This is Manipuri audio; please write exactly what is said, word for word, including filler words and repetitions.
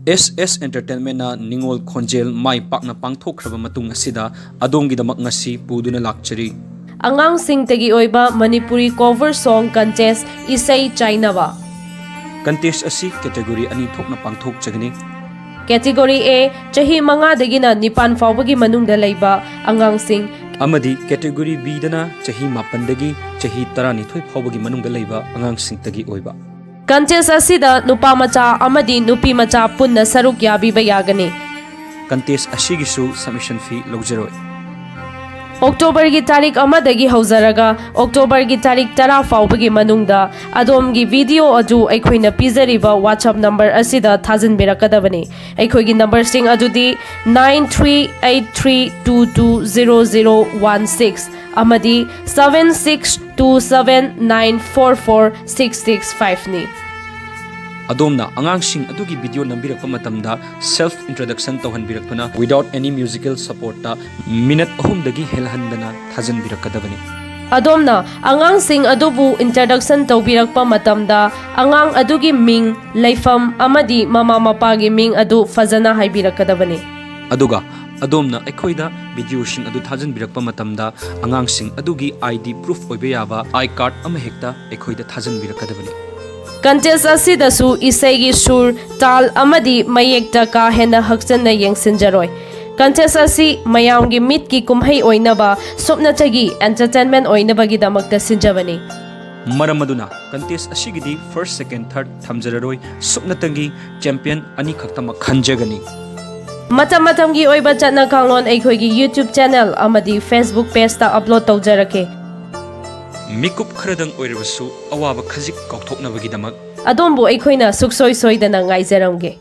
S S Entertainmentꯅ ꯅꯤꯡꯉꯣꯜ ꯈꯣꯟꯖꯦꯜ ꯃꯥꯏ ꯄꯥꯛꯅ ꯄꯥꯡꯊꯣꯛꯈ꯭ꯔꯕ ꯃꯇꯨꯡ ꯑꯁꯤꯗ ꯑꯗꯣꯝꯒꯤꯗꯃꯛ ꯉꯁꯤ ꯄꯨꯗꯨꯅ ꯂꯥꯛꯆꯔꯤ꯫ ꯑꯉꯥꯡꯁꯤꯡꯇꯒꯤ ꯑꯣꯏꯕ ꯃꯅꯤꯄꯨꯔꯤ cover song contest ꯏꯁꯩ ꯆꯥꯏꯅꯕ꯫ Contest ꯑꯁꯤ category ꯑꯅꯤ ꯊꯣꯛꯅ ꯄꯥꯡꯊꯣꯛꯆꯒꯅꯤ꯫ Category A, ꯆꯍꯤ ꯃꯉꯥꯗꯒꯤꯅ ꯅꯤꯄꯥꯟ ꯐꯥꯎꯕꯒꯤ ꯃꯅꯨꯡꯗ ꯂꯩꯕ ꯑꯉꯥꯡꯁꯤꯡ꯫ ꯑꯃꯗꯤ category Bꯗꯅ ꯆꯍꯤ ꯃꯥꯄꯟꯗꯒꯤ ꯆꯍꯤ ꯇꯔꯥꯅꯤꯊꯣꯏ ꯐꯥꯎꯕꯒꯤ ꯃꯅꯨꯡꯗ ꯂꯩꯕ ꯑꯉꯥꯡꯁꯤꯡꯇꯒꯤ ꯑꯣꯏꯕ꯫ Contest ꯑꯁꯤꯗ ꯅꯨꯄꯥ ꯃꯆꯥ ꯑꯃꯗꯤ ꯅꯨꯄꯤ ꯃꯆꯥ ꯄꯨꯟꯅ ꯁꯔꯨꯛ ꯌꯥꯕꯤꯕ ꯌꯥꯒꯅꯤ꯫ Contest ꯑꯁꯤꯒꯤꯁꯨ submission fee ꯂꯧꯖꯔꯣꯏ꯫ Octoberꯒꯤ ꯇꯥꯔꯤꯛ ꯑꯃꯗꯒꯤ ꯍꯧꯖꯔꯒ Octoberꯒꯤ ꯇꯥꯔꯤꯛ ꯇꯔꯥ ꯐꯥꯎꯕꯒꯤ ꯃꯅꯨꯡꯗ ꯑꯗꯣꯝꯒꯤ video ꯑꯗꯨ ꯑꯩꯈꯣꯏꯅ ꯄꯤꯖꯔꯤꯕ WhatsApp number ꯑꯁꯤꯗ ꯊꯥꯖꯤꯟꯕꯤꯔꯛꯀꯗꯕꯅꯤ꯫ ꯑꯩꯈꯣꯏꯒꯤ numberꯁꯤꯡ ꯑꯗꯨꯗꯤ nine three eight three two two zero zero one six ꯑꯃꯗꯤ seven six two seven nine four four six six fiveꯅꯤ꯫ ꯑꯗꯣꯝꯅ ꯑꯉꯥꯡꯁꯤꯡ ꯑꯗꯨꯒꯤ video ꯅꯝꯕꯤꯔꯛꯄ ꯃꯇꯝꯗ self introduction ꯇꯧꯍꯟꯕꯤꯔꯛꯇꯨꯅ without any musical supportꯇ minute ꯑꯍꯨꯝꯗꯒꯤ ꯍꯦꯜꯍꯟꯗꯅ ꯊꯥꯖꯤꯟꯕꯤꯔꯛꯀꯗꯕꯅꯤ꯫ ꯑꯗꯣꯝꯅ ꯑꯉꯥꯡꯁꯤꯡ ꯑꯗꯨꯕꯨ introduction ꯇꯧꯕꯤꯔꯛꯄ ꯃꯇꯝꯗ ꯑꯉꯥꯡ ꯑꯗꯨꯒꯤ ꯃꯤꯡ, ꯂꯩꯐꯝ ꯑꯃꯗꯤ ꯃꯃꯥ ꯃꯄꯥꯒꯤ ꯃꯤꯡ ꯑꯗꯨ ꯐꯖꯅ ꯍꯥꯏꯕꯤꯔꯛꯀꯗꯕꯅꯤ꯫ ꯑꯗꯨꯒ ꯑꯗꯣꯝꯅ ꯑꯩꯈꯣꯏꯗ videoꯁꯤꯡ ꯑꯗꯨ ꯊꯥꯖꯤꯟꯕꯤꯔꯛꯄ ꯃꯇꯝꯗ ꯑꯉꯥꯡꯁꯤꯡ ꯑꯗꯨꯒꯤ ID proof ꯑꯣꯏꯕ ꯌꯥꯕ I card ꯑꯃ ꯍꯦꯛꯇ ꯑꯩꯈꯣꯏꯗ ꯊꯥꯖꯤꯟꯕꯤꯔꯛꯀꯗꯕꯅꯤ꯫ Contest ꯑꯁꯤꯗꯁꯨ ꯏꯁꯩꯒꯤ ꯁꯨꯔ, ꯇꯥꯜ ꯑꯃꯗꯤ ꯃꯌꯦꯛꯇ ꯀꯥ ꯍꯦꯟꯅ ꯍꯛꯆꯟꯅ ꯌꯦꯡꯁꯤꯟꯖꯔꯣꯏ꯫ Contest ꯑꯁꯤ ꯃꯌꯥꯝꯒꯤ ꯃꯤꯠꯀꯤ ꯀꯨꯝꯍꯩ ꯑꯣꯏꯅꯕ ꯁꯨꯞꯅꯇꯒꯤ entertainment ꯑꯣꯏꯅꯕꯒꯤꯗꯃꯛꯇ ꯁꯤꯟꯖꯕꯅꯤ꯫ ꯃꯔꯝ ꯑꯗꯨꯅ contest ꯑꯁꯤꯒꯤꯗꯤ first, second, third ꯊꯝꯖꯔꯔꯣꯏ, ꯁꯨꯞꯅꯇꯒꯤ champion ꯑꯅꯤꯈꯛꯇꯃꯛ ꯈꯟꯖꯒꯅꯤ꯫ ꯃꯇꯝ ꯃꯇꯝꯒꯤ ꯑꯣꯏꯕ ꯆꯠꯅ ꯀꯥꯡꯂꯣꯟ ꯑꯩꯈꯣꯏꯒꯤ YouTube channel ꯑꯃꯗꯤ Facebook pageꯇ upload ꯇꯧꯖꯔꯛꯀꯦ꯫ ꯃꯤꯀꯨꯞ ꯈꯔꯗꯪ ꯑꯣꯏꯔꯕꯁꯨ ꯑꯋꯥꯕ ꯈꯖꯤꯛ ꯀꯥꯎꯊꯣꯛꯅꯕꯒꯤꯗꯃꯛ꯫ ꯑꯗꯣꯝꯕꯨ ꯑꯩꯈꯣꯏꯅ ꯁꯨꯛꯁꯣꯏ ꯁꯣꯏꯗꯅ ꯉꯥꯏꯖꯔꯝꯒꯦ꯫